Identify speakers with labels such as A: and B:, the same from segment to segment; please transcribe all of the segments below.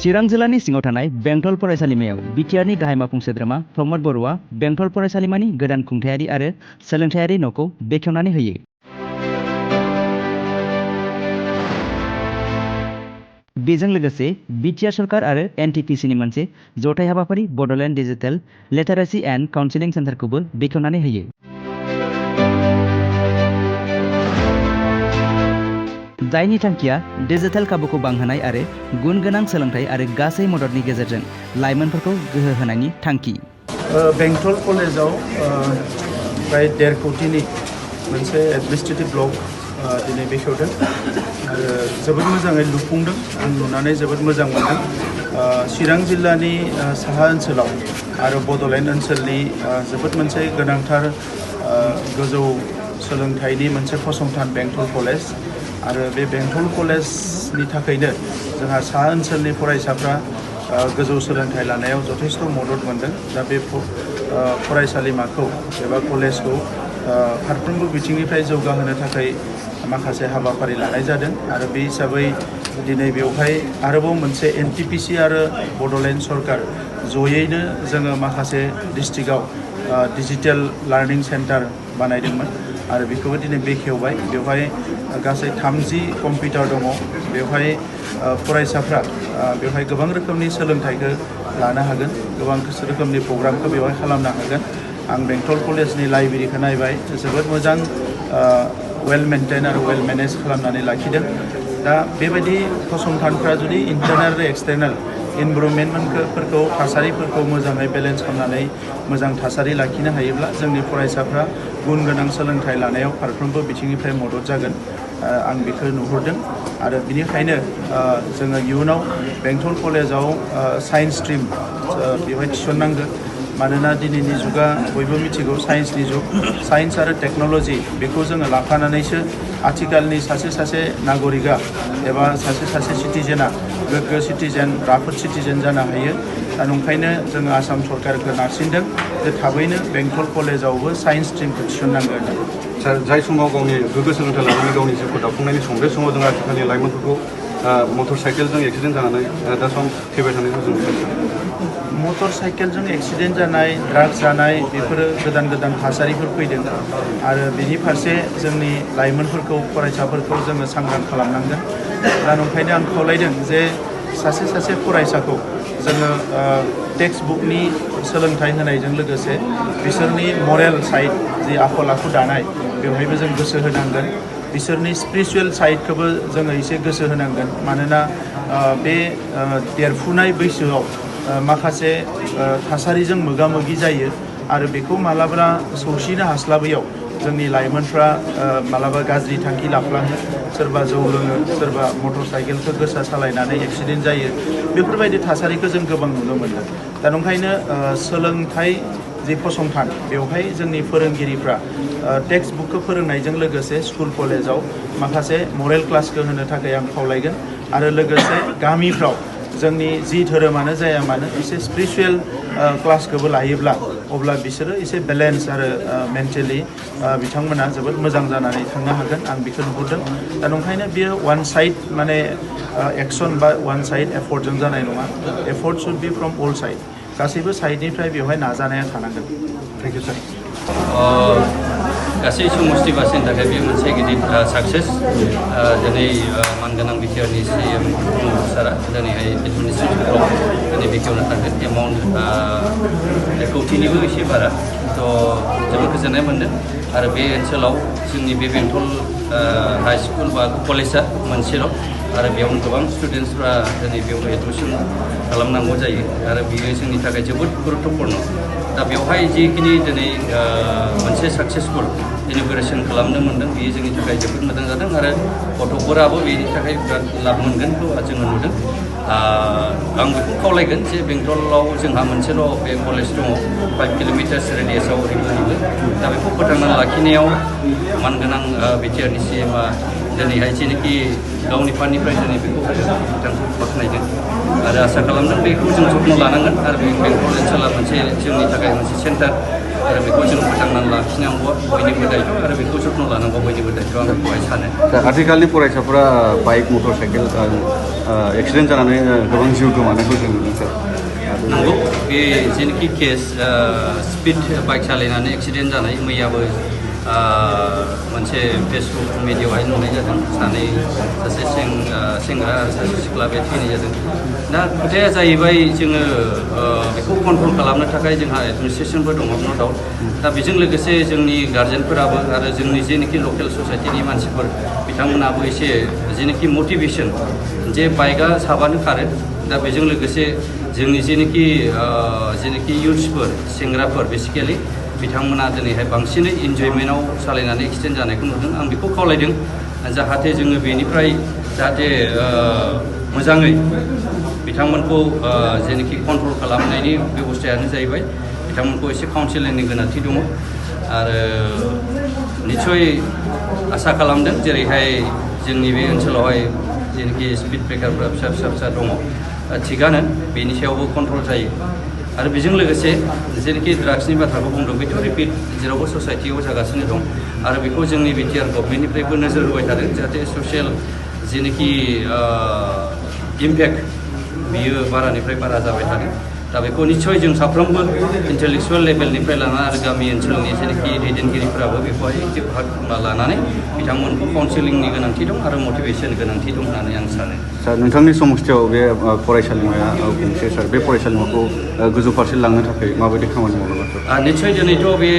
A: चिरां जिल्लानि सिङाव थानाय बेंटल फरायसालिमायाव बिटिआरनि गाहाय मावफुं सोद्रोमा प्रमद बर'आ बेंटल फरायसालिमानि गोदान खुंथायारि आरो सोलोंथायारि न'खौ बेखेवनानै होयो। बेजों लोगोसे बिटिआर सरकार आरो एनटिपिसिनि मोनसे जथाय हाबाफारि Bodoland digital literacy and counselling सेन्टारखौबो बेखेवनानै होयो। जायनि थांखिया डिजिटेल खाबुखौ बांहोनाय आरो गुन गोनां सोलोंथाइ आरो गासै मददनि गेजेरजों लाइमोनफोरखौ गोहो होनायनि थांखि।
B: बेंटल कलेजाव प्राय 1.5 कोटिनि मोनसे एडमिनिस्ट्रेटिभ ब्लक दिनै बेखेवदों आरो जोबोद मोजाङै लुफुंदों। आं नुनानै जोबोद मोजां मोनदों। चिरां जिल्लानि साहा ओनसोलाव आरो बड'लेण्ड ओनसोलनि जोबोद मोनसे गोनांथार गोजौ सोलोंथाइनि मोनसे फसंथान बेंटल कलेज आरो बे बेंटल कलेजनि थाखायनो जोंहा साहा ओनसोलनि फरायसाफ्रा गोजौ सोलोंथाइ लानायाव जथेस्थ' मदद मोनदों। दा बे फरायसालिमाखौ एबा कलेजखौ फारफ्रोमबो बिथिंनिफ्राय जौगाहोनो थाखाय माखासे हाबाफारि लानाय जादों आरो बे हिसाबै दिनै बेवहाय आरोबाव मोनसे एनटिपिसि आरो बड'लेण्ड सरकार जयैनो जोङो माखासे डिस्ट्रिक्टआव डिजिटेल लार्निं सेन्टार बानायदोंमोन आरो बेखौबो दिनै बेखेवबाय। बेवहाय गासै 30 कम्पिउटार दङ। बेवहाय फरायसाफ्रा बेवहाय गोबां रोखोमनि सोलोंथाइखौ लानो हागोन, गोबां रोखोमनि प्रग्रामखौ बेवहाय खालामनो हागोन। आं बेंटल कलेजनि लाइब्रेरिखौ नायबाय, जोबोद मोजां वेल मेनटेन आरो वेल मेनेज खालामनानै लाखिदों। दा बेबायदि फसंथानफ्रा जुदि इन्टारनेल आरो एक्सटार्नेल इनभाइरनमेन्टफोरखौ थासारिफोरखौ मोजाङै बेलेन्स खालामनानै मोजां थासारि लाखिनो हायोब्ला जोंनि फरायसाफ्रा गुन गोनां सोलोंथाइ लानायाव फारफ्रोमबो बिथिंनिफ्राय मदद जागोन। आं बेखौ नुहुरदों आरो बिनिखायनो जोङो इयुनाव बेंटल कलेजाव साइन्स स्ट्रिम बेवहाय थिसननांगोन। मानोना दिनैनि जुगा बयबो मिथिगौ साइन्सनि जुग। साइन्स आरो टेक्न'लजि बेखौ जोङो लाफानानैसो आथिखालनि सासे नागरिकआ एबा सासे सिटिजेना गोग्गो सिटिजेन, राफोद सिटिजेन जानो हायो। दा नंखायनो जोङो आसाम सरकारखौ नारसिनदों जे थाबैनो बेंटल कलेजावबो साइन्स स्ट्रिमखौ थिसननांगोन।
C: जाय समाव गावनि गोग्गो सोलोंथाइ लानानै गावनि जिउखौ दाफुंनायनि सम, बे समाव जों आथिखालनि लाइमोनफोरखौ मटर साइकेलजों एक्सिडेन्ट जानानै दा सम फैबाय थानायखौ जों
B: मटर साइकेलजों एक्सिडेन्ट जानाय, ड्राग्स जानाय बेफोरो गोदान थासारिफोर फैदों आरो बेनि फारसे जोंनि लाइमोनफोरखौ, फरायसाफोरखौ जोङो सांग्रां खालामनांगोन। दा नंखायनो आं खावलायदों जे सासे फरायसाखौ जोङो टेक्सट बुकनि सोलोंथाइ होनायजों लोगोसे बिसोरनि मरेल साइड जि आखल आखु दानाय बेवहायबो जों गोसो होनांगोन। बिसोरनि स्पिरिचुवेल साइडखौबो जोङो एसे गोसो होनांगोन। मानोना बे देरफुनाय बैसोआव माखासे थासारिजों मोगा मोगि जायो आरो बेखौ मालाबा सौसिनो हास्लाबैयाव जोंनि लाइमोनफ्रा मालाबा गाज्रि थांखि लाफ्लाङो, सोरबा जौ लोङो, सोरबा मटर साइकेलखौ गोसा सालायनानै एक्सिडेन्ट जायो। बेफोरबायदि थासारिखौ जों गोबां नुनो मोनदों। दा नंखायनो सोलोंथाइ जि फसंथान बेवहाय जोंनि फोरोंगिरिफ्रा टेक्सट बुकखौ फोरोंनायजों लोगोसे स्कुल कलेजाव माखासे मरेल क्लासखौ होनो थाखाय आं खावलायगोन आरो लोगोसे गामिफ्राव जोंनि जि धोरोमानो जाया मानो एसे स्पिरिचुवेल क्लासखौबो लायोब्ला अब्ला बिसोरो एसे बेलेन्स आरो मेन्टेलि बिथांमोना जोबोद मोजां जानानै थांनो हागोन। आं बेखौ नुहुरदों। दा नंखायनो बियो वान साइड माने एक्सन बा वान साइड एफर्टजों जानाय नङा। Effort should be from all side. गासैबो साइडनिफ्राय बेवहाय नाजानाया थानांगोन।
C: Thank you sir.
D: गासै समष्टि बासिनि थाखाय बे मोनसे गिदिर साक्सेस। दिनै मानगोनां बिटिआरनि CM सारा दिनैहाय एडमिनिस्ट्रेटिभ ब्लक दिनै बेखेवनो थांगोन। एमाउन्ट 1 कोटिनिबो एसे बारा। जोबोद गोजोननाय मोन्दों आरो बे ओनसोलाव जोंनि बे बेंटल हाई स्कुल बा कलेजआ मोनसेल' आरो बेयावनो गोबां स्टुडेन्टसफ्रा दिनै बेयाव एडमिसन खालामनांगौ जायो आरो बियो जोंनि थाखाय जोबोद गुरुत्वपूर्ण। दा बेवहाय जिखिनि दिनै मोनसे साक्सेसफुल इन'ग्रेसन खालामनो मोन्दों बेयो जोंनि थाखाय जोबोद मोजां जादों आरो गथ'फोराबो बेनि थाखाय बिराद लाब मोनगोनखौ जोङो नुदों। आं बेखौ खावलायगोन जे बेंटलाव जोंहा मोनसेल' बे कलेज दङ 5 किल'मिटार्स रेडियासआव ओरैबो। दा बेखौ फोथांना लाखिनायाव मानगोनां बिटिआरनि CMआ दिनैहाय जेनोखि गावनि फान्डनिफ्राय दिनै बेखौ बिथांखौ बाख्नायदों आरो आसा खालामदों बेखौ जों जथ्न' लानांगोन आरो बे बेंटल ओनसोला मोनसे जोंनि थाखाय मोनसे सेन्टार आरो बेखौ जों फोथांनानै लाखिनांगौआ बयनिबो दायथ' आरो बेखौ जथ्न' लानांगौ बयनिबो दायथ' आं बेखौहाय सानो।
C: आथिखालनि फरायसाफोरा बाइक मटर साइकेल एक्सिडेन्ट जानानै गोबां जिउ गोमानायखौ जों नुदों सार।
D: नंगौ बे जेनोखि केस स्पिड बाइक सालायनानै एक्सिडेन्ट जानाय मैयाबो मोनसे फेसबुक मिडियाआवहाय नुनाय जादों सासे सेंग्रा आरो सासे सिख्ला बे थैनाय जादों। दा खोथाया जाहैबाय जोङो बेखौ कन्ट्रल खालामनो थाखाय जोंहा एडमिनिस्ट्रेसनबो दङ नो डाउट। दा बेजों लोगोसे जोंनि गार्जेनफोराबो आरो जोंनि जेनोखि लकेल ससाइटिनि मानसिफोर बिथांमोनाबो एसे जेनोखि मटिभेसन जे बाइकआ साबानो खारो। दा बेजों लोगोसे जोंनि जेनोखि इयुथ्सफोर सेंग्राफोर बेसिकेलि बिथांमोना दिनैहाय बांसिनै इन्जयमेन्टआव सालायनानै एक्सिडेन्ट जानायखौ नुदों। आं बेखौ खावलायदों जाहाथे जोङो बेनिफ्राय जाहाथे मोजाङै बिथांमोनखौ जेनोखि कन्ट्रल खालामनायनि बेबस्थायानो जाहैबाय बिथांमोनखौ एसे काउन्सिलिंनि गोनांथि दङ आरो निस्सय आसा खालामदों जेरैहाय जोंनि बे ओनसोलावहाय जेनोखि स्पिड ब्रेकारफ्रा फिसा दङ थिगानो बेनि सायावबो कन्ट्रल जायो। आरो बेजों लोगोसे जेनोखि ड्राग्सनि बाथ्राखौ बुंदों बेथ' रिपिट जेरावबो ससाइटियाव जागासिनो दं आरो बेखौ जोंनि बिटिआर गभर्नमेन्टनिफ्रायबो नोजोर होबाय थादों जाहाथे ससियेल जेनोखि इम्पेक्ट बियो बारानिफ्राय बारा जाबाय थादों। दा बेखौ निस्सय जों साफ्रोमबो इन्टेलेक्सुयेल लेभेलनिफ्राय लानानै आरो गामि ओनसोलनि जेनोखि दैदेनगिरिफोराबो बेखौहाय एक्टिभ भाग लानानै बिथांमोनखौ काउन्सिलिंनि गोनांथि दं आरो मटिभेसन गोनांथि दं होननानै आं सानो।
C: सार नोंथांनि समस्थियाव बे फरायसालिमाया गंसे सार बे फरायसालिमाखौ गोजौ फारसे लांनो थाखाय माबायदि खामानि मावनांगौ सार?
D: निस्सय दिनैथ' बे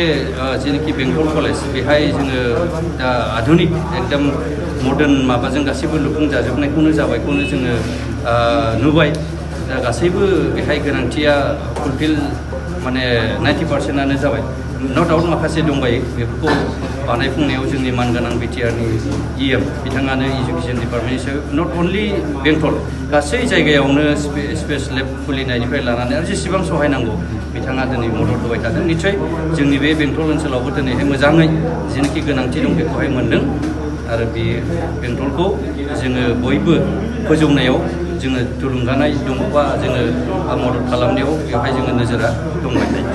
D: जेनोखि बेंटल कलेज बेहाय जोङो दा आधुनिक एकदम मडार्न माबाजों गासैबो लुफुंजाजोबनायखौनो जाबायखौनो जोङो नुबाय। दा गासैबो बेहाय गोनांथिया फुलफिल माने 90%आनो जाबाय। न' डाउट माखासे दंबायो बेफोरखौ बानायफुंनायाव जोंनि मानगोनां बिटिआरनि इएम बिथाङानो इडुकेसन डिपार्टमेन्टनि सायाव नट अनलि बेंटल गासै जायगायावनो स्पेस लेब खुलिनायनिफ्राय लानानै आरो जेसेबां सहाय नांगौ बिथाङा दिनै मदद होबाय थादों। निस्सय जोंनि बे बेंटल ओनसोलावबो दिनैहाय मोजाङै जेनोखि गोनांथि दं बेखौहाय मोनदों आरो बे बेंटलखौ जोङो बयबो फोजौनायाव जोङो थुलुंगानाय दङबा जोङो मदद खालामनायाव बेवहाय जोङो नोजोरा दंबाय थायो।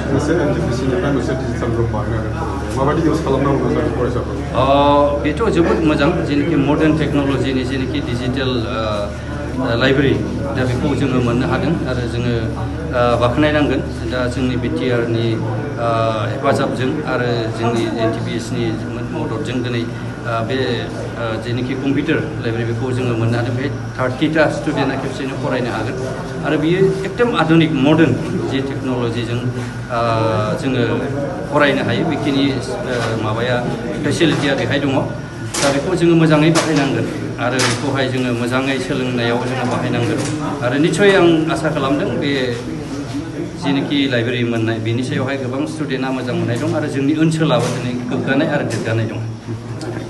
D: बेथ' जोबोद मोजां जेनोखि मडार्न टेक्न'लजिनि जेनोखि डिजिटेल लाइब्रेरि दा बेखौ जोङो मोननो हादों आरो जोङो बाख्नायनांगोन दा जोंनि बिटिआरनि हेफाजाबजों आरो जोंनि एनटिपिएसनि मददजों दिनै बे जेनोखि कम्पिउटार लाइब्रेरि बेखौ जोङो मोननो हादों। बेहाय 30टा स्टुडेन्टआ खेबसेनो फरायनो हागोन आरो बियो एकदम आधुनिक मडार्न जि टेक्न'लजिजों जोङो फरायनो हायो बेखिनि माबाया फेसिलिटिया बेहाय दङ। दा बेखौ जोङो मोजाङै बाहायनांगोन आरो बेखौहाय जोङो मोजाङै सोलोंनायाव जोङो बाहायनांगोन आरो निस्सय आं आसा खालामदों बे जेनोखि लाइब्रेरि मोननाय बेनि सायावहाय गोबां स्टुडेन्टआ मोजां मोननाय दं आरो जोंनि ओनसोलाबो दिनै गोग्गानाय आरो देरगानाय दं।